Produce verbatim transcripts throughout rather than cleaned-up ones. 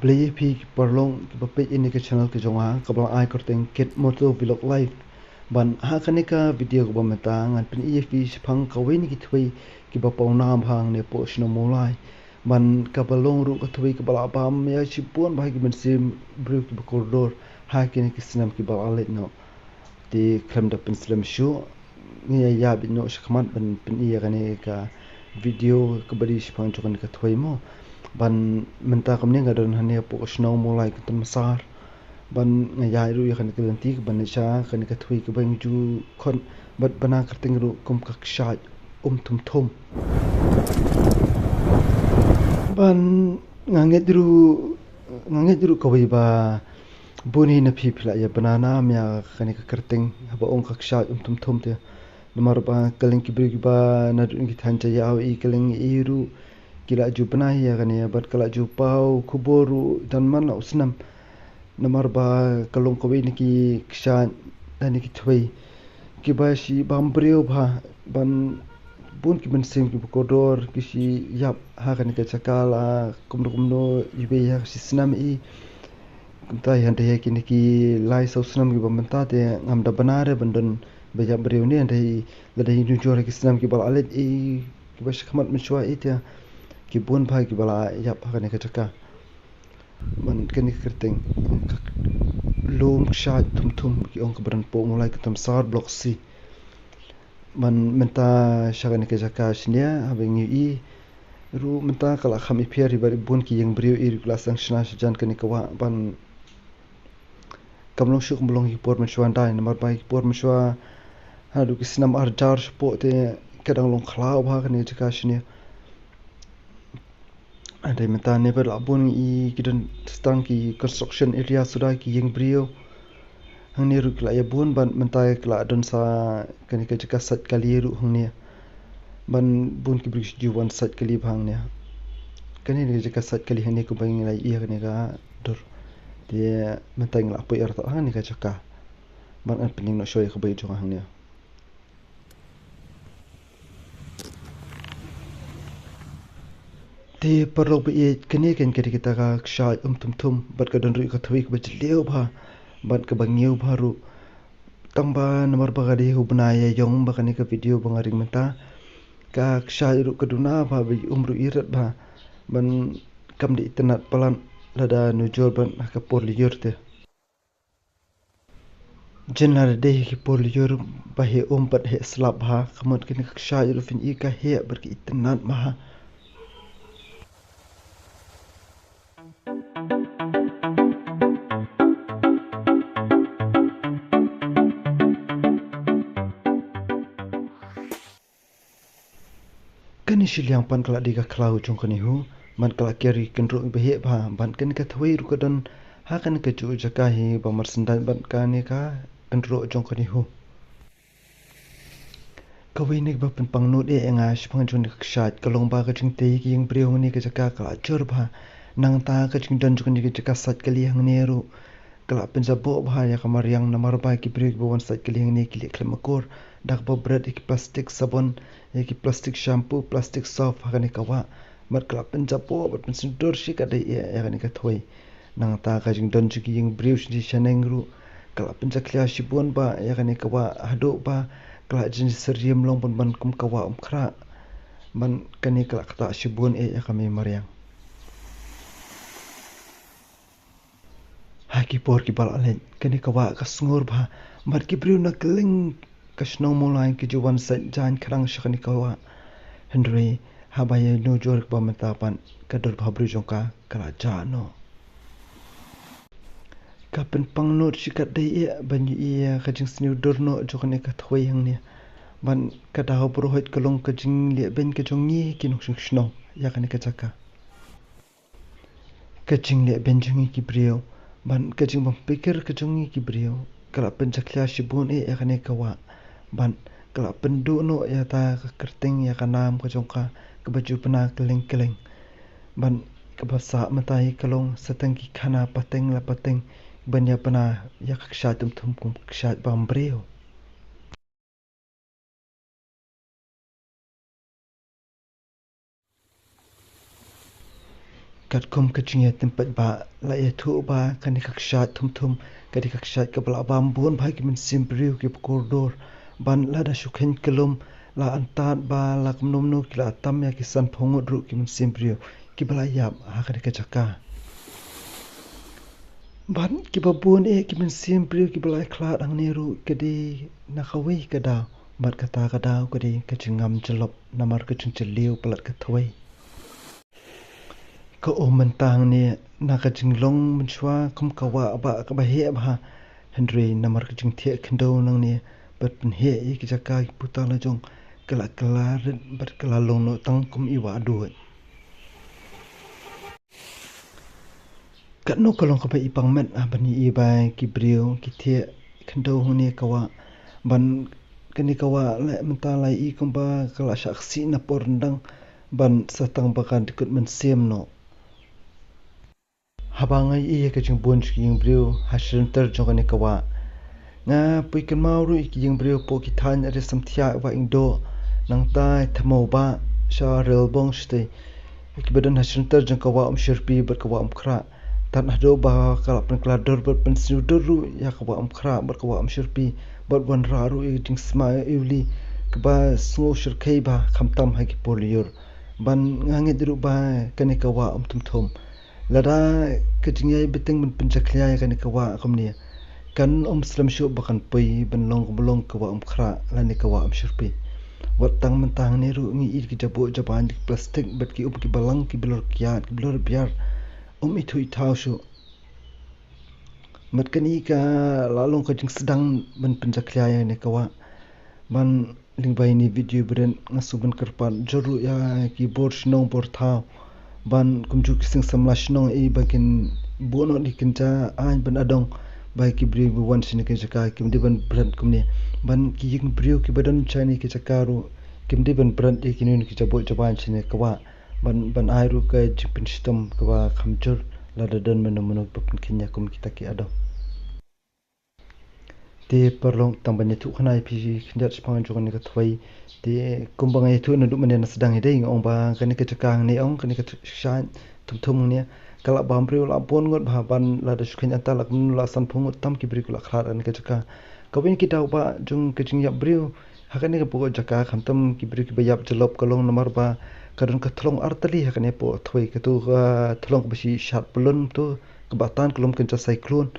Ïa phi ki paralok kiba peit ïa kane ka channel ka jong nga, kaba la ai kyrteng Kit Moto Vlog Live. Bad ha kane ka video kaba mynta ngan pyni ïa phi shaphang kawei na ki thwei kiba pawnam hangne hapoh shnong Mawlai. Bad kaba long ruh ka thwei kaba la bam ïa shibun bha ki mynsiem briew kiba kordor ha kine ki snem kiba la leit noh. Te khlem da pynslem shuh, ngi ïa ïa bit noh shakhmat ban pyni ïa kane ka video kaba dei shaphang jong kane ka thwei mo. Bad mynta kumne nga don hangne hapoh ka shnong Mawlai Kynton Massar. Bad nga ïa ruh ïa kane ka lynti kaba ïa sha kane ka thwei kaba ngi ju khot bad bna kyrteng ruh kum ka kshaid um thum thum. Bad nga ngeit ruh, nga ngeit ruh kawei ba bun hi na phi phi la ïa bna nam ïa kane ka kyrteng haba ong ka kshaid um thum thum te. Namar ba kylleng ki briew kiba naduh ki thaiñ Jaïaw i kylleng i ruh ki la ju bna hi ïa kane bad ka la ju paw khubor ruh don man la u snem. Namar ba ka long kawei na ki kshaid lane ki thwei kiba shi bam briew bha bad bun ki mynsiem kiba kordor ki shi ïap ha kane ka jaka la kumno kumno iwei ha ka shi snem i. Kumta hynrei ha kine ki lai saw snem kiba mynta te ngam da bna re ban don ba ïap briew ne hynrei lada ngi nujor ha ki snem kiba la leit i kiba shakhmat mynshuwa i te ki bun bha kiba la ïap ha kane ka jaka. Bad kane ka kyrteng ka lum kshaid thum thum ki ong kaba don hapoh Mawlai Kynton Massar Block C. Bad mynta sha kane ka jaka shane haba ngi ïohi ruh mynta ka la kham ipher i bad i bun ki ïing briew i ruh ki la sdang shna shajan kane ka wah bad kam long shuh kumba long ki por mynshuwa ndai namar ba ki por mynshuwa haduh ki snem ar hajar shapoh te ka dang long khlaw bha kane ka jaka shane. Hynrei mynta ne pat la bun i ki don tang ki construction area suda ki ïing briew. Hangne ruh ki la ïa bun bad mynta ki la don sa kane ka jaka sait kali ruh hangne. Bad bun ki briew ki ju wan sait kali bha hangne. Kane ka jaka sait kali hangne kumba ngi la ïa kane ka dur. Te mynta ngi la poi artat hangne ka jaka. Bad ngan pyni noh shuwa ïa ka bai jong hangne. Te paralok ba ïeit kane kan ka dei kata ka kshaid um thum thum bad ka don ruh ka thwei kaba jylliew bha bad kaba ngiew bha ruh. Tang ba namar ba ka dei u bnai ïa ïong ba kane ka video ba nga ring mynta ka kshaid ruh ka duna bha ba i um ruh i rat bha bad kam dei itynnad palat lada nujor bad ha ka por lyiur te. Jin la dei ki por lyiur ba heh um bad heh slap bha ka mut kane ka kshaid ruh phin i ka heh bad ka itynnad bha. Kane shiliang pan ka la dei ka khlaw jong kane hu bad ka la ker ïa ki kynroh ba heh bha bad kane ka thwei ruh ka don ha kane ka juh jaka hi ba marsyndain bad kane ka kynroh jong kane hu. Kawei na kiba pynpang nud eh ïa nga shaphang jong kane ka kshaid ka long ba ka jingtei ki ïing briew hangne ka jaka ka la jur bha. Nangta ka jingdon jong kane ka jaka sait kali hangne ruh ka la pynjaboh bha ïa ka mariang namar ba ki briew kiba wan sait kali hangne ki leh khlem akor da kaba bret ïa ki plastik sabon, ïa ki plastik shampoo, plastik soap ha kane ka wah. Bad ka la pynjaboh bad pynsyndur shi katdei eh ïa kane ka thwei. Nangta ka jingdon jong ki ïing briew shisha shaneng ruh ka la pynjakhlia shibun bha ïa kane ka wah haduh ba ka la jin syriem long ban ban kum ka wah um khrah. Bad kane ka la ktah shibun eh ïa ka mei mariang. Ha ki por kiba la leit kane ka wah ka sngur bha bad ki briew na kylleng ka shnong Mawlai ki ju wan sait jaiñ khrang sha kane ka wah. Hynrei haba ïa nujor kaba mynta pat ka dur bha briew jong ka ka la jah noh. Ka pynpang nud shi katdei eh ban ïohi ïa ka jingsniew dur noh jong kane ka thwei hangne. Bad ka daw baroh hoid ka long ka jingleh beiñ ka jong ngi ki nongshong shnong ïa kane ka jaka. Ka jingleh beiñ jong ngi ki briew bad ka jingbym pyrkhat ka jong ngi ki briew ka la pynjakhlia shibun eh ïa kane ka wah bad ka la pynduh noh ïa ta ka kyrteng ïa ka nam ka jong ka kaba ju bna kylleng kylleng. Bad kaba sah mynta hi ka long sa tang ki khana pateng la pateng ban ïa bna ïa ka kshaid um thum kum ka kshaid bam briew. Katkum ka jingïatynpait ba la ïathuh ba kane ka kshaid Thum Thum ka dei ka kshaid kaba la bam bun bha ki mynsiem briew kiba kordor, ban lada shu kheiñ kyllum la antad ba la kumno kumno ki la tam ïa ki sanphew ngut ruh ki mynsiem briew kiba la ïap ha kane ka jaka. Ban kiba bun eh ki mynsiem briew kiba la khlad hangne ruh ka dei na kawei ka daw, bad kata ka daw ka dei ka jingngam jyllop namar ka jingjylliew palat ka thwei. Ka um mynta hangne na ka jinglong mynshuwa kum ka wah ba kaba heh bha, hynrei namar ka jingthiah khyndew nangne bad pynheh ïa ki jaka ki puta la jong, ka la kylla rit bad ka la long noh tang kum i wah duid. Katno ka long kaba i pang met ha ban ïohi ba ki briew ki thiah khyndew hangne ka wah, ban kane ka wah leh mynta la i kumba ka la shah ksih na por ryndang, ban sa tang ba kan dkut mynsiem noh. Haba nga ïohi ïa ka jingbun jong ki ïing briew ha shyntur jong kane ka wah, nga poi kynmaw ruh ïa ki ïing briew hapoh ki thaiñ Ri Samthiah Wah Indo, nangta Thmawbah sha Relbong shatei, kiba don ha shyntur jong ka wah Umshyrpi bad ka wah Umkhrah. Tad haduh ba ka la pynkylla dur bad pynsniew dur ruh ïa ka wah Umkhrah bad ka wah Umshyrpi, bad wanrah ruh ïa ka jingsma iwli kaba sngew shyrkhei bha khamtam ha ki por lyiur. Ban nga ngeit ruh ba kane ka wah Um Thum Thum, lada ka jingïai bteng ban pynjakhlia ïa kane ka wah kumne, kan ym slem shuh ba kan poi ban long kumba long ka wah Umkhrah lane ka wah Umshyrpi. Wat tang mynta hangne ruh ngi ïohi ki jaboh jabain ki plastik bad ki um ki balang ki bilor kiad ki bilor biar, um ithuh ithaw shuh. Bad kane ka la long ka jingsdang ban pynjakhlia ïa kane ka wah. Ban lyngba ïa ine i video ba don nga sngewbha ban kyrpad jur ruh ïa ki bor shnong bor thaw, ban kumjuh ki seng samla shnong ïa ba kin buh noh da ki kynja aiñ ban adong ba ki briew ba wan sha kane ka jaka kim dei ban bret kumne. Ban ki ïing briew kiba don sha kane ka jaka ruh kim dei ban bret ïa kine ki jaboh jabain sha kane ka wah, ban, ban ai ruh ka jingpynshitom kaba kham jur lada don mano mano ba pynkheiñ ïa kum kita ki adong. Te paralok, tang ban ïathuh khnang ïa phi khyndiat shaphang jong kane ka thwei. Te kumba nga ïathuh naduh mynne na sdang hi dei, nga ong ba kane ka jaka hangne ong, kane ka kshaid Thum Thum hangne, ka la bam briew la bun ngut bha, ban lada shu kheiñ anta la kumno la sanphew ngut tam ki briew ki la khlad ha kane ka jaka. Kawei na ki daw ba jong ka jingïap briew ha kane ka pdeng jaka, khamtam ki briew kiba ïap jyllop, ka long namar ba ka don ka thlong artylli ha kane ka thwei, kato ka thlong kaba shi shad pyllun to, kaba tan kyllum kynja cyclone.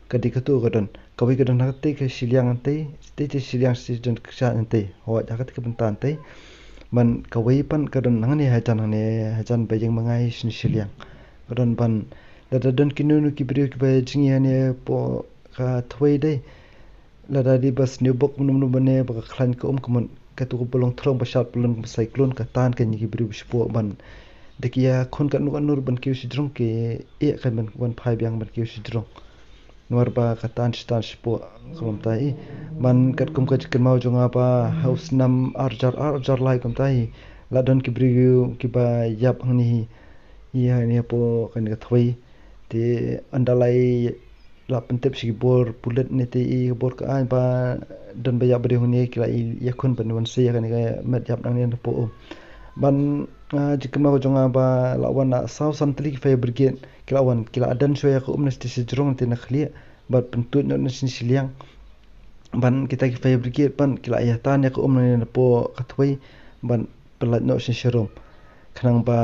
Ka dei kato ka don. Kawei ka don ha katei ka shiliang hangtei, tei tei shiliang shi don ka kshaid hangtei. Hooid, ha katei ka bynta hangtei. Ban kawei pat ka don hangne hajan, hangne hajan ba ïeng ma nga shi shiliang. Ka don ban, lada don kino kino ki briew kiba jngi hangne hapoh ka thwei dei, lada dei ba sniew bok mano mano ba ne ba ka khlaiñ ka um ka mut kato kaba long thlong ba shad pyllun ba cyclone, ka tan ka ñi ki briew ba shapoh ban da ki ïakhun katno katno ban kiew shajrong, ki ïeh ka ban wan phai biang ban kiew shajrong. Namar ba ka tan shi tan shapoh kumta hi. Ban katkum ka jingkynmaw jong nga ba ha u snem ar hajar ar, ar hajar lai kumta hi, la don ki briew kiba ïap hangne hi, ïa hangne hapoh kane ka thwei. Te ynda la i la pyntip sha ki bor pulit ne te i bor ka aiñ ba don ba ïap briew hangne, ki la i ïakhun ban wan sei ïa kane ka met ïap nangne napoh um. Ban, ah, jingkynmaw jong nga ba la wan na saw san tylli ki fire brigade, ki la wan, ki la don shuwa ïa ka um na shatei shajrong te na khlieh, bad pyntuid noh na shnong shiliang. Ban kita ki fire brigade pat ki la ïa tan ïa ka um nangne napoh ka thwei, ban pynlait noh shnong sharum. Khnang ba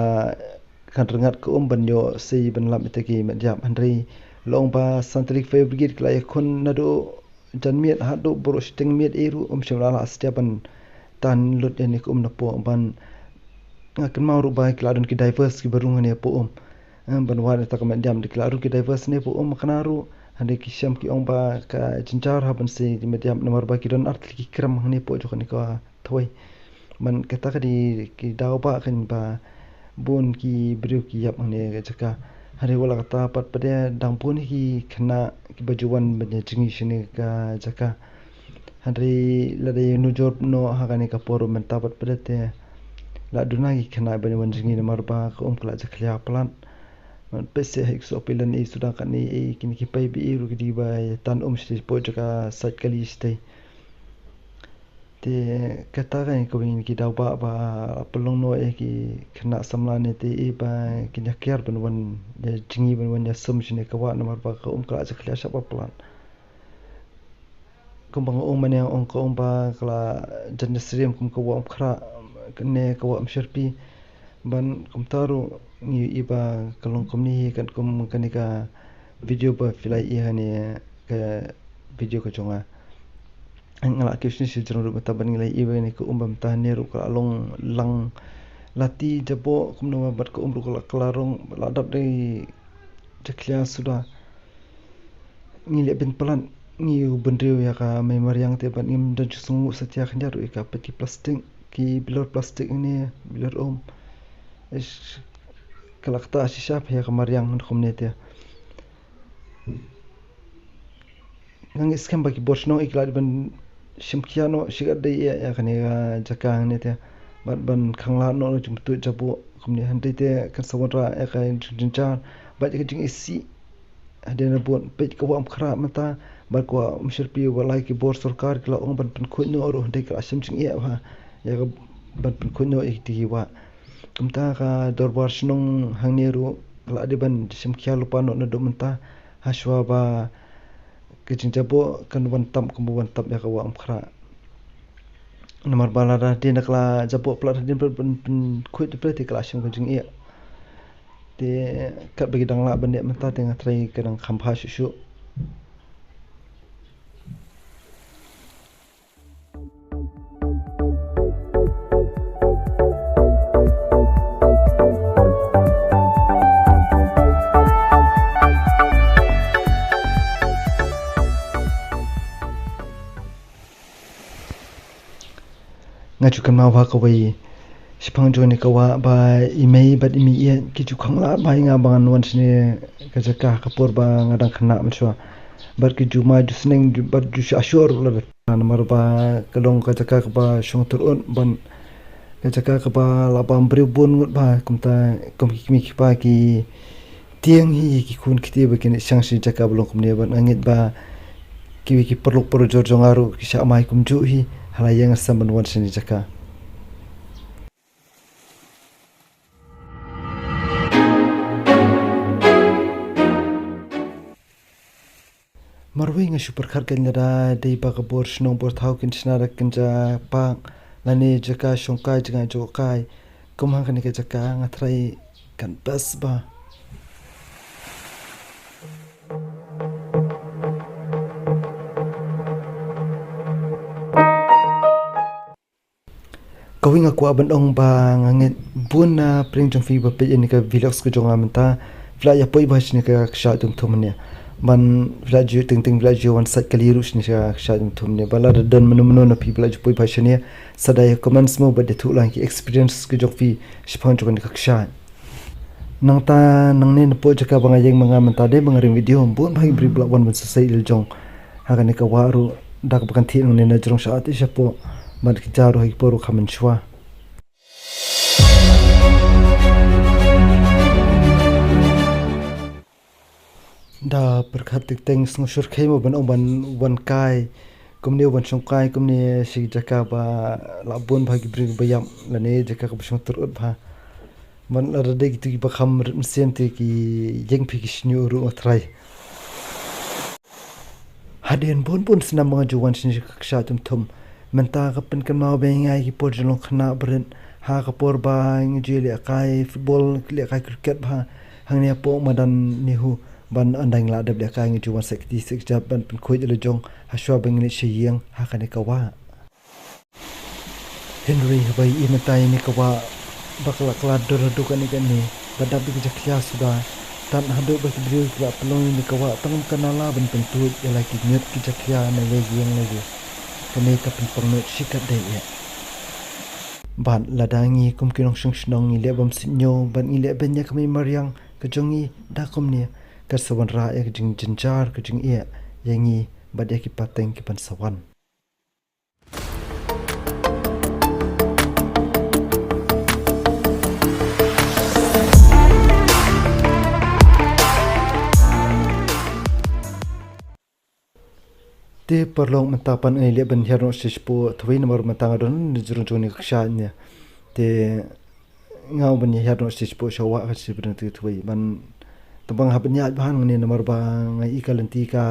kan rngat ka um ban ïoh sei ban lap ïa kita ki met ïap, hynrei la ong ba san tylli ki fire brigade ki la ïakhun naduh janmiet haduh baroh shiteng miet, ei ruh um shym la lah satia ban tan lut ïa kane ka um napoh. Ban nga kynmaw ruh ba ki la don ki divers kiba rung hangne hapoh um, eh, ban wad ïa kata ka met ïap, da ki la rung ki divers hangne hapoh um, kane ruh hynrei ki shem ki ong ba ka jynjar ha ban sei ki met ïap namar ba ki don ar tylli ki krem hangne hapoh jong kane ka thwei. Ban kata ka dei ki daw ba kan ba bun ki briew ki ïap hangne ka jaka. Hynrei wat la kata pat pat de dang bun ki khynnah kiba ju wan ban ïa jngi shane ka jaka. Hynrei lada ïa nujor noh ha kane ka por mynta pat pat de te la duna ki khynnah ban ïa wan jngi namar ba ka um ka la jakhlia palat. Ban peit seh ha i ksoh pyllein i suda kane i kine ki paip i ruh ki dei ba ïa tan um shatei shapoh jaka sait kali shatei. Te kata ka ngi kawei na ki daw ba, ba pynlong noh ïa ki khynnah samla ne te i ba ki ïa kiar ban wan ïa jngi ban wan ïa sum shane ka wah namar ba ka um ka la jakhlia shah ba palat. Kumba nga ong mynne ong ka um ba ka la jan ïa syriem kum ka wah um khrah ne ka wah um syrpi. Ban kumta ruh ngi i ba ka long kumne hi katkum kane ka video ba phi la i hangne ka video ka jong nga. Nga la kiew shane shajrong ruh mynta ban ngi la i ba kane ka um ba mynta ne ruh ka la long lang lati jaboh kumno ba bad ka um ruh ka la, ka la rong la dap dei jakhlia suda. Ngi leh bynpalat ngi u bynriew ïa ka mei mariang te bad ngim don ju sngew satia khyndiat ruh ïa ka peit ki plastik ki bilor plastik ne bilor um. Ish, ka la kata shisha pha ïa ka mariang kumne te. Nga ngeit skhem ba ki bor shnong i ki la dei ban shim khia noh shi katdei ïa, ïa kane ka jaka hangne te. Bad ban khanglad noh na jingpyntuid jaboh kumne hynrei te kan sa wanrah ïa ka jingjynjar bad ïa ka jingisih. Hadien bun peit ka wah um khrah mynta bad ka wah um syrpi wat la ki bor sorkar ki la ong ban pynkhuid noh ruh hynrei ka la shem jingeh bha ïa ka ban pynkhuid noh ïa kiti ki wah. Kumta ka dorbar shnong hangne ruh ka la dei ban shem khia lypa noh naduh mynta hashwa ba ka jingjaboh kan wan tap kumba wan tap ïa ka wah um khrah. Namar ba lada hadien ka la jaboh palat hadien ban pynkhuid te pyrthei ka la shem ka jingeh. Te katba ki dang lah ban leh mynta te nga tharai ka dang kham bha shuh shuh. Nga ju kynmaw ba kawei shaphang jong kane ka wah ba i mei bad i mei ïeit ki ju khanglad ba ïa nga ba ngan wan shane ka jaka ha ka por ba nga dang khynnah mynshuwa. Bad ki ju ma ju sneng ju, bad ju shu ashuh ruh lada namar ba ka long ka jaka kaba shong tyrut ban ka jaka kaba la bam briew bun ngut ba kumta kum ki kmie ki kpa ki tieng hi ki khun kti ba kin shang shi jaka ba long kumne ban nga ngeit ba kiwei ki paralok parajor jong nga ruh ki shah mai kumjuh hi hala ïa nga sam ban wan shane jaka. Marwei nga shu pyrkhat kan lada dei ba ka bor shnong bor thaw kin shna da kynja park lane jaka shongkai jngai jngai kum hang kane ka jaka nga tharai kan best ba. Kawei nga kwah ban ong ba nga ngeit bun na pyrshang jong phi ba peit ïa kane ka vlogs ka jong nga mynta phi la ïa poi bha shane ka kshaid Tumthum ne ban phi la ju teng teng phi la ju wan sait kali ruh shane ka kshaid Tumthum ne ba lada don mano mano na phi phi la ju poi bha shane sa da ïa comments mo ba da thuh lang ki experience ka jong phi shaphang jong kane ka kshaid. Nangta nangne na pdeng jaka ba nga ïeng ma nga mynta dei ba nga ring video bun bha ki briew ba la wan ban sa sei ïa la jong ha kane ka wah ruh da kaba kan thied nangne na jrong sha ati shapoh bad ki ja ruh ha ki por ruh ka mynshuwa. Da pyrkhat teng teng sngew shyrkhei mo ban ong ban wan kai kumne wan shong kai kumne shi jaka ba la bun bha ki briew ba ïap lane jaka kaba shong tyrut bha. Man la da dei kitu kiba kham rit mynsiem te ki ïeng phi ki shñiuh ruh nga trai. Hadien bun bun snem ba nga ju wan shane ka kshaid Tumthum. Mynta ka pynkynmaw ba nga ïa ki por jong long khynnah barit ha ka por ba nga ju lehkai football lehkai cricket bha hangne hapoh madan NEHU ban ynda nga la dep lehkai nga ju wan sait kti sait kjat ban pynkhuid ïa la jong hashwa ba ngi leit sha ïing ha kane ka wah. Hynrei haba ïa i mynta ïa kane ka wah ba ka la kylla dur haduh kane kane ba dap ïa ki jakhlia suda. Tad haduh ba ki briew ki la pynlong ïa kane ka wah tang ka nala ban pyntuid ïa la ki miet ki jakhlia na ïa ïing na ïa. Kane ka pynpang noh shi katdei ïa. Bad lada ngi kum ki nongshong shnong ngi leh bym suidñiew bad ngi leh beiñ ïa ka mei mariang ka jong ngi da kumne ka sa wanrah ïa ka jingjynjar ka jingeh ïa ngi bad ïa ki pateng ki ban sa wan. Te paralok mynta pat nga leh ban hiar noh sha shipor thawei namar mynta nga don na jrong jong ne ka kshaid ne. Te nga wan ban hiar noh sha shipor sha wah ka shi bren te thawei ban tang ba nga hap ban ïaid bha hangne namar ba nga i ka lynti ka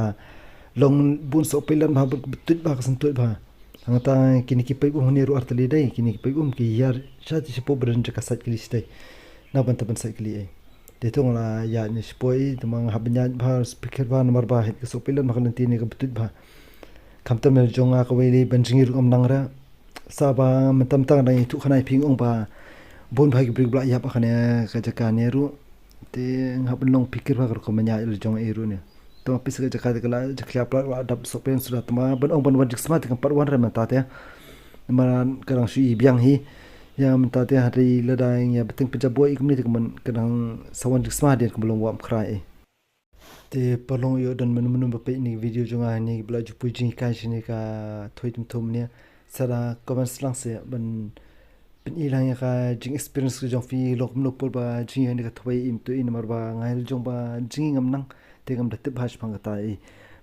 long bun soh peilan bha bad ka btuid bha ka syntuid bha. Hangta kine ki paip um hangne ruh ar tylli dei kine ki paip um ki hiar sha te shipor bren jaka sait kali shi dei. Na ban ta ban sait kali ei. Te tong la ïaid ne shipor ei tang ba nga hap ban ïaid bha speaker bha namar ba hit ka soh peilan bha ka lynti ne ka btuid bha. Khamtam ne jong nga kawei lei ban jngi ruh ngam nang re. Sa ba mynta mynta dang ïathuh khana ïa phi nga ong ba bun bha ki briew ba la ïap ha kane ka jaka ne ruh. Te nga hap ban long phikir bha ka rukom ban ïaid la jong ei ruh ne. Te ma phi sa ka jaka te ka la jakhlia palat la dap soh peilan suda te ma ban ong ban wan jingsma te kam pat wan re mynta te. Namar ka dang shu i biang hi. Ïa mynta te hynrei lada ïa bteng pynjah buh i kumne te ka man ka dang sa wan jingsma hadien ka ba long wah mkhrai ei. Te paralok ïoh don mano mano ba peit ïa kine ki video jong nga ne ba la ju poi jinghikai shane ka thawei Tymthum ne. Sa da comment lang se ban pyni lang ïa ka jing experience ka jong phi lok mano por ba jinghikai ne ka thawei im tu i namar ba nga la jong ba jinghi ngam nang te ngam da tip bha shaphang kata i.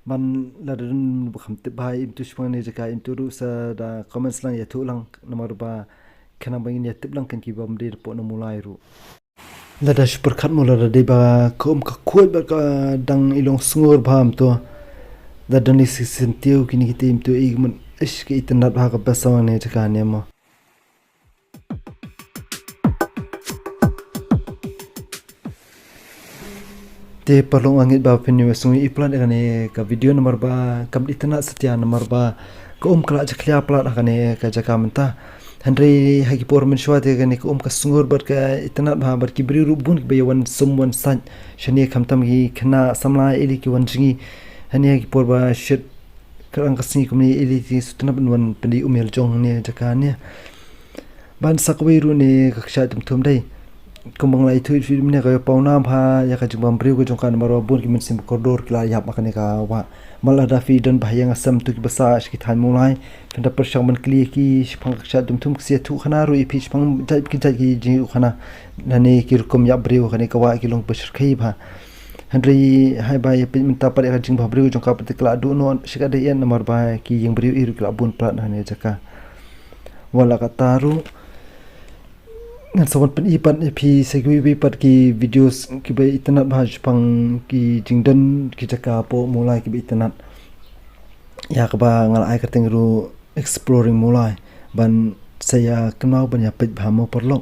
Man lada don ba kham tip bha im tu shaphang ne jaka im tu ruh sa da comment lang ïathuh lang namar ba khnang ba ngin ïatip lang kan ki bym dei da pok na mulai ruh. Lada shu pyrkhat mo lada dei ba ka um ka khuid bad ka dang i long sngur bha mo to. Lada ni si sentiew kini ki tim to i mo ish ka itynnad bha ka basa ne jaka ne mo. Te paralok nga ngeit ba phin ïohsngew i palat ïa kane ka video namar ba kam da itynnad satia namar ba ka um ka la jakhlia palat ha kane ka jaka mynta. Hynrei ha ki por mynshuwa te kane ka um ka sngur bad ka itynnad bha bad ki briew ruh bun kiba ïa wan sum wan sait shane khamtam ki khynnah samla ïa lei ki wan jngi. Hynrei ha ki por ba shit ka rang ka sngi kumne ïa lei ki shu tynnad ban wan pyndei um ïa la jong ne jaka ne. Ban sa kawei ruh ne ka kshaid Tymthum dei. Kumba nga la ïathuh ïa phi mynne ka ïa pawnam ha ïa ka jingbam briew ka jong ka namar ba bun ki mynsiem ba kordor ki la ïap ha kane ka wah. Mala da phi don ba ha ïa nga sem tu ki ba sah sha ki thaiñ Mawlai. Phin da pyrshang ban kylli ïa ki shaphang ka kshaid Tymthum ki sa ïathuh khana ruh ïa phi shaphang jait ki jait ki jingïathuh khana. Lane ki rukom ïap briew ha kane ka wah ki long ba shyrkhei bha. Hynrei haba ïa peit mynta pat ïa ka jingbha briew jong ka pat te ka la duh noh shikatdei ïa namar ba ki ïing briew i ruh ki la bun palat ha kane ka jaka. Wat la katta ruh ngan sa wan pyni pat ïa phi sa kiwei pat ki videos kiba itynnad bha shaphang ki jingdon ki jaka hapoh Mawlai kiba itynnad. Ïa kaba nga la ai kyrteng ruh Exploring Mawlai ban sa ïa kynmaw ban ïa peit bha mo paralok.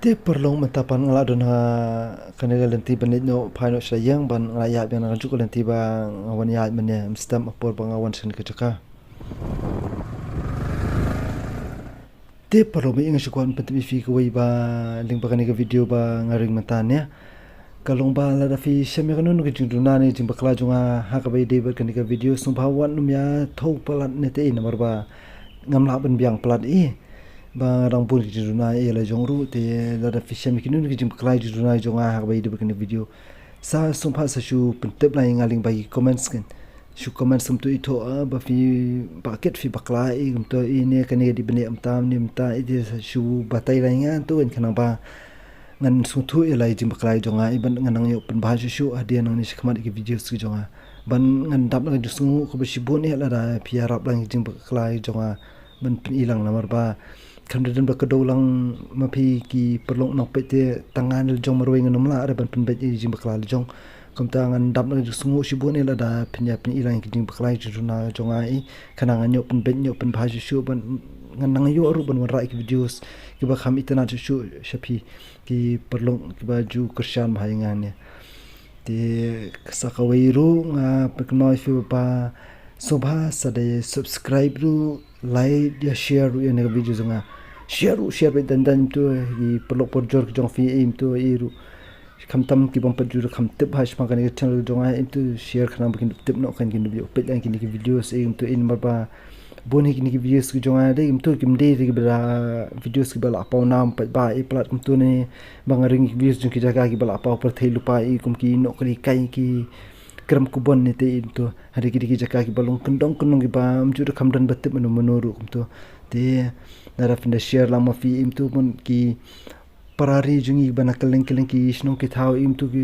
Te paralok mynta pat nga la don ha kane ka lynti ban leit noh phai noh sha ïing ban nga la ïaid biang na kajuh ka lynti ba nga wan ïaid mynne, ym stem ha por ba nga wan sha kane ka jaka. Te paralok mynta nga shu kwah ban pyntip ïa phi kawei ba lyngba kane ka video ba nga ring mynta ne. Ka long ba lada phi shem ïa kano kano ka jingduna ne jingbakla jong nga ha kaba ïadei bad kane ka video sngewbha wat nym ïa thew palat ne te namar ba ngam lah ban biang palat i. Ba nga dang bun ki jingduna ïa la jong ruh te lada phi shem ïa kino kino ki jingbakla jingduna jong nga ha kaba ïadei bad kane ka video. Sa sngewbha sa shu pyntip lang ïa nga lyngba ki comments kan. Shu comment sum tu i thoh ba phi ba kit phi bakla i kumto i ne kane ka dei bniah mynta ne mynta i te sa shu batai lang ïa nga tu kan khnang ba ngan sngewthuh ïa la i jingbakla i jong nga i ban ngan nang ïoh pynbha shuh shuh hadien nangne shakhmat ïa ki videos ki jong nga. Ban ngan dap na ka jingsngew kaba shibun ïa lada phi ïarap lang i jingbakla i jong nga ban pyni lang namar ba khlem da don ba kdew lang ma phi ki paralok nongpeit te tang nga la jong marwei ngan ym lah re ban pynbeit i jingbakla la jong. Kumta ngan dap na ka jingsngew shibun ïa lada phin ïa pyni lang i jingbakla i jingduna jong nga i khnang ngan ïoh pynbeit ïoh pynbha shuh shuh ban ngan nang ïoh ruh ban wanrah ïa ki videos kiba kham itynnad shuh shuh sha phi ki paralok kiba ju kyrshan bha ïa nga ne. Te sa kawei ruh nga pynkynmaw ïa phi ba sngewbha sa dei subscribe ruh, like ïa share ruh ïa kane ka video jong nga. Share ruh share beit dan dan tu i paralok parajor ki jong phi im tu i ruh. Khamtam ki bym pat ju kham tip ha shaphang kane ka channel jong nga im tu share khnang ba kin tip noh kan kin ïoh peit lang kine ki videos im tu in mar ba bun hi kine ki videos ki jong nga dei im tu kim dei ki ba videos kiba la pawnam pat ba i palat kumtu ne. Ba nga ring ki videos jong ki jaka kiba la paw pyrthei lypa i kum ki nongkri kai ki krem kubon ne te im tu. Hynrei ki dei ki jaka kiba long kyndong kyndong kiba ym ju da kham don ba tip mano mano ruh kumtu. Te lada phin da share lang ma phi im tu bun ki para ri jong ngi ba na kylleng kylleng ki shnong ki thaw im tu ki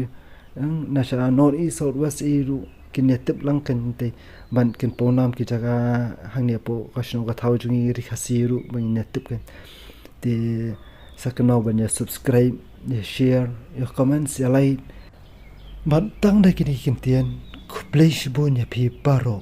Eng, na sha North East, South West area ruh kin ïa tip lang kan te ban kin pawnam ki jaka hangne hapoh ka shnong ka thaw jong ngi ri Khasi ruh ban ïa tip kan. Te sa kynmaw ban ïa subscribe, ïa share, ïa comments, ïa like. Bad tang da kine ki ktien, khublei shibun ïa phi baroh.